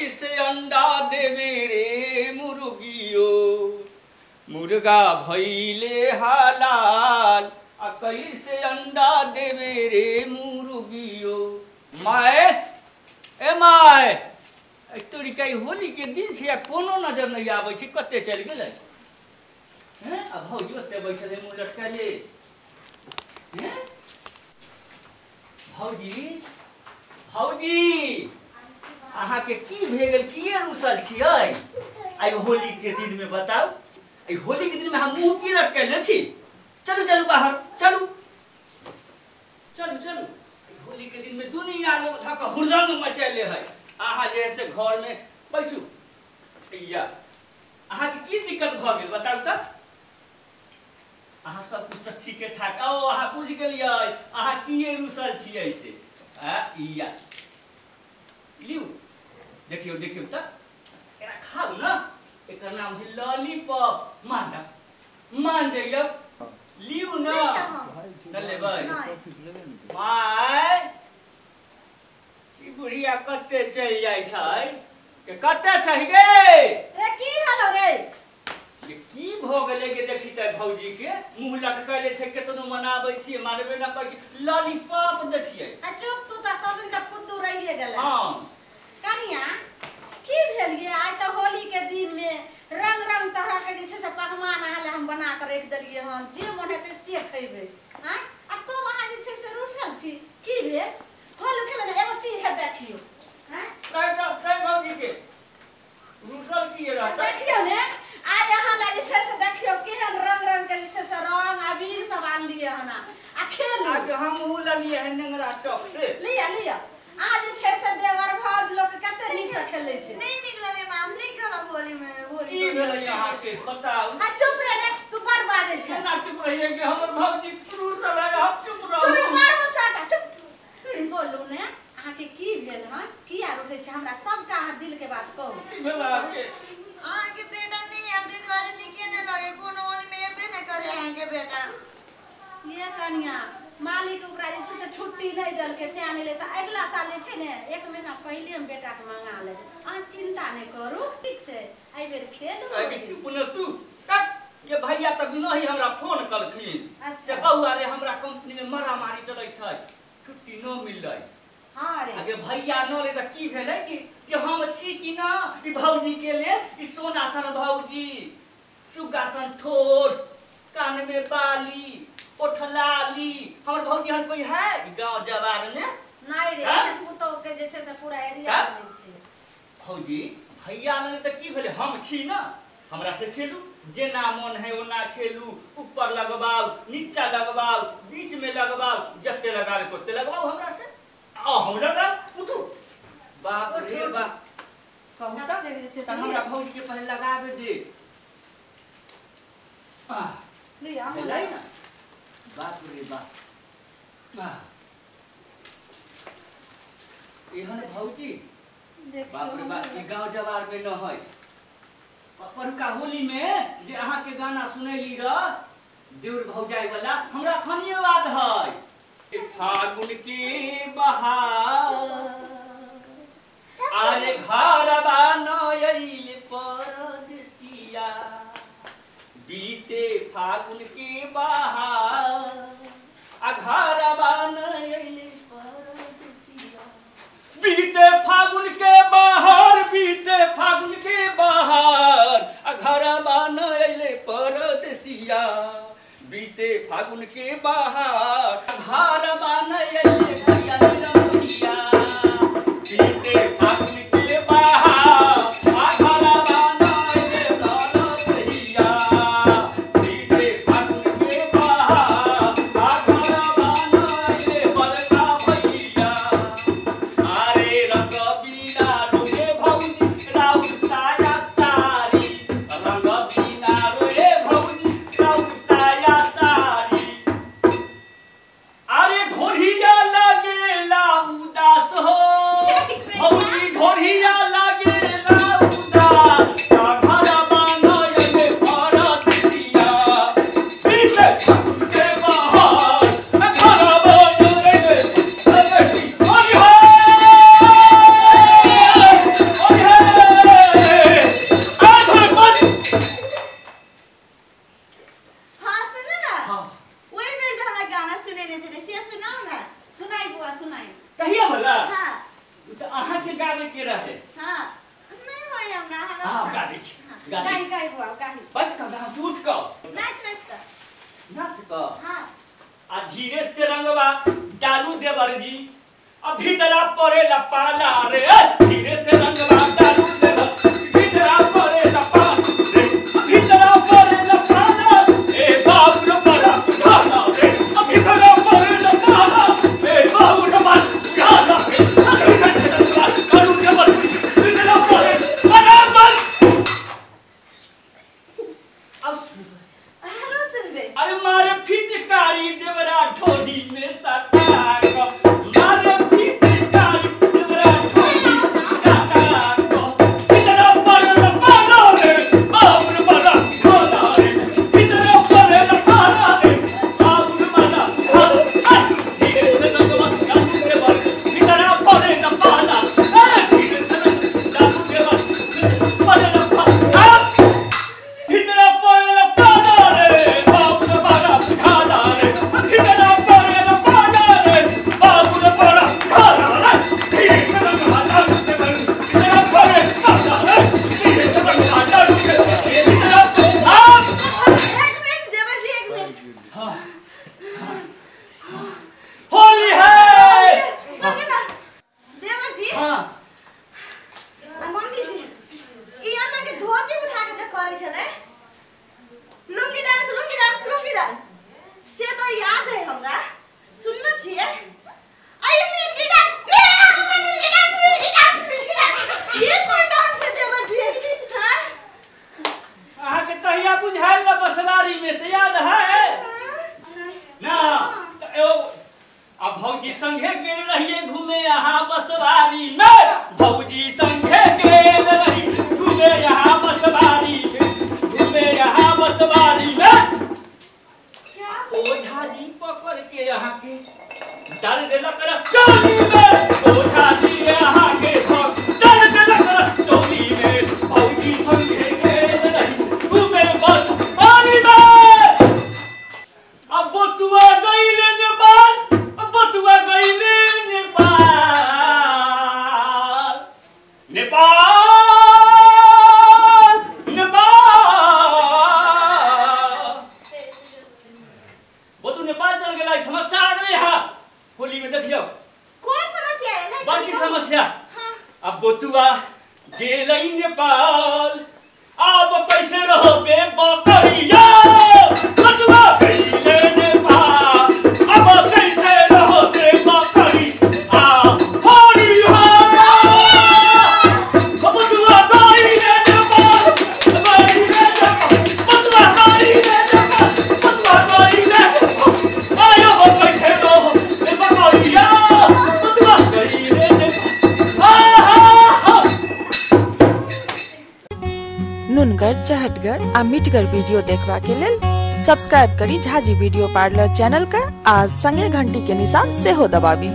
कैसे अंडा देवे रे मुर्गियो, मुर्गा भइले हलाल आ कैसे अंडा देवे रे मुर्गियो। माय ए my तोरी कई होली के दिन छै आ कोनो नजर नहीं आबै छै, कते चलि गेलै हैं? आ भौजी ओते बैठल है मुँह लटकले हैं। भौजी भौजी अहाँ के की भे गेल, किए रुसल छियै आइ होली के दिन में? बताउ आई होली के दिन में हम मुँह की लटकले छी? चलू चलू बाहर चलू चलू चलू। होली के दिन में दुनिया लोग धक हुड़दंग मचैले है, अहाँ जे से घर में बैसू। या अहाँ के की दिक्कत भ गेल बताउ त? अहाँ सब कुछ त ठीके ठाक। ओ अहाँ बुझि गेलियै अहाँ किए रुसल छियै से। आ या लिउ देखियौ देखियौ त एकरा खाउ न, एकर नाम है लॉलीपॉप। मान जा मान जइयौ, लिउ न न लेबै। My ई बुढ़िया कते चलि जाइ छै के कते छै गे? रे की भेलौ रे? ये की भ गेलै के देखी त भौजी के मुंह लटकले छै, केतनो मनाबै छियै मानबे न करै छै, लॉलीपॉप दै छियै। आ चुप तू त सब दिन के फुद्दू रहिए गेलै। हां कनिया की भेल ये? आइ त होली के दिन में रंग रंग तरह के जे छै से पकवान अहाँ ले हम बना के रख देलियै हन, जे मन हेतै से खैबै। हां आ तो अहाँ जे छै से रूठल छी, की भेल? होली खेले ने एगो चीज है देखियौ। हां नहीं भौजी के रूठल की रहतै? देखियौ ने आइ अहाँ ले जे छै से देखियौ केहन रंग रंग के जे छै से रंग अबीर सब आनलियै हन आ खेलू। आज हमहूँ लेलियै हन नेंगरा टॉप से। लिअ लिअ आज जे छै से देवर भौज लोक कते नीक से खेलै छै। नहीं नीक लगे मां, हम नहीं खेलब होली में। होली की भेलै अहाँ के बताउ? आ चुप रे रे तू बड़ बाजै छै। केना चुप रहियै कि हमर भौजी क्रूर त रहे, हम चुप रहू? चुप मारू चाटा चुप। बोलू ने अहाँ के की भेल हन, किया रूठै छै? हमरा सबटा अहाँ दिल के बात कहू। की भेल अहाँ के? अहाँ के बेटा नहीं हम ताहि दुआरे नीके नहीं लगे, कोनो होली में एबे नहीं करे अहाँ के बेटा। ये कनिया मालिक ओकरा जे छै से छुट्टी नहीं देलकै तें नहि ले, तऽ अगिला साल जे छै ने एक महीना पहिले हम बेटा के मंगा लेबै। अहाँ चिंता नहि करू, ठीक छै? एहि बेर खेलू। अरे चुप न तू कट। ये भैया तऽ बिना ही हमरा फोन कलखिन अच्छा से बौआ रे हमरा कंपनी में मारामारी चलै छै, छुट्टी न मिललै। हां रे अगे भैया न रे तऽ की भेलै कि हम छी कि न ई भौजी के लेल? ई सोना सन भौजी, सुग्गा सन ठोर, कान में बाली, ओठलाली, हमर भौजी हन कोई है ई गांव जवार में? नहीं रे एहन पुतोह के जे छै से पूरा एरिया में छै। भौजी भैया न तऽ की भेलै, हम छी न, हमरा से खेलू जेना मन है ओना खेलू, ऊपर लगवाउ नीचा लगवाउ बीच में लगवाउ, जते लगावे ओते लगवाउ हमरा से। अहूँ लगाउ उठू। बाप रे बाप कहू त हमरा भौजी के पहले लगावे दे। लिअ भेलै न? बाप रे बाप एहन भौजी बाप रे बाप ई गाँव जवार में न है। परका होली में जे अहाँ के गाना सुनैली रह देउर भौजाई वाला, हमरा खनियो याद है। फागुन के बहार अरे घरबा न अइले परदेसिया, बीते फागुन के बहार आ घरबा न अइले परदेसिया, बीते फागुन के बहार, बीते फागुन के बहार आ घरबा न अइले परदेसिया, बीते फागुन के बहार घरबा न अइले भैया निरमोहिया, बीते फागुन के बहार घरबा न अइले परदेसिया, बीते फागुन के बहार घरबा न अइले बड़का भैया। अरे रंग बिना रोए भौजी राउर साया सारी, रंग बिना रोए भौजी राउर साया सारी, अरे घोड़िया लगेला उदास सुनाई बुआ सुनाई कहिया भला। हां त अहाँ के गावे के रहे। हां नहीं होय हमरा। हां गावे छी गाई गाई बुआ गाई बच का गा उठ का नाच नाच का नाच का। हां आ धीरे से रंगवा डालू देवर जी अब भीतरा पड़े लपाला रे धीरे से रंगवा डालू देवर भीतरा पड़े लपाला रे भीतरा पड़े लपाला ए बाप रे बड़ा खाना रे भीतरा पड़े लपाला ए बाप रे बड़ा खाना रे डालू देवर भीतरा पड़े बराबर। अब हेलो सुनबे। अरे मारे फिचकारी देवरा ढोली में सटा क मारे फिचकारी देवरा ढोली सटा क इतना पड़े पाला रे बाप रे बड़ा खाना रे इतना पड़े पाला रे बाप रे बड़ा खाना धीरे से रंगवा डालू देवर इतना पड़े पाला धीरे से डालू देवर पड़े पाला इतना पड़े पाला रे बाप रे बड़ा खाना रे इतना पड़े पाला रे बाप रे बड़ा खाना रे धीरे से रंगवा डालू देवर इतना पड़े पाला रे धीरे से रंगवा डालू देवर इतना। एक मिनट देवर जी एक मिनट। होली है। सुनिए ना देवर जी। हाँ आ मम्मी जी ई अहाँ के धोती उठा के जे करै छलै lungi dance lungi dance lungi dance से तो याद है हमरा सुनने छियै। आई मिर्गी डांस मिर्गी डांस मिर्गी डांस मिर्गी डांस ये कोन डांस है देवर जी? हां अहाँ के तहिया बुझायल ना बसवारी में से याद है ना? त एगो आ भौजी संगे गेल रहिए घूमे यहाँ बसवारी में भौजी संगे गेल रही घूमे यहाँ बसवारी में घूमे यहाँ बसवारी में ओझा जी पकड़ के यहाँ के डाल देलक रे चोली में ओझा जी यहाँ के डाल देलक रे चोली में भौजी संगे गेल रही घूमे बसवारी में। अब बतुआ गईले नेपाल अब बतुआ गईले नेपाल नेपाल नेपाल बतु नेपाल चल गेला समस्या आ गेलै यहाँ होली में देखियौ कोन समस्या एलै? बड़की समस्या। हां अब बतुआ गेलै नेपाल अब कैसे रहबे बकरिया बतुआ गईले नेपाल अब कैसे रहबे बकरी आ होली हो बतुआ गईले नेपाल गईले नेपाल बतुआ गईले नेपाल बतुआ गईले आयो हो कैसे रहबे बकरिया बतुआ गईले नेपाल आहा। नुनगर चहटगर आ मिठगर वीडियो देखबा के लेल सब्सक्राइब करी झाजी वीडियो पार्लर चैनल का आ संगे घंटी के निशान सेहो दबाबी।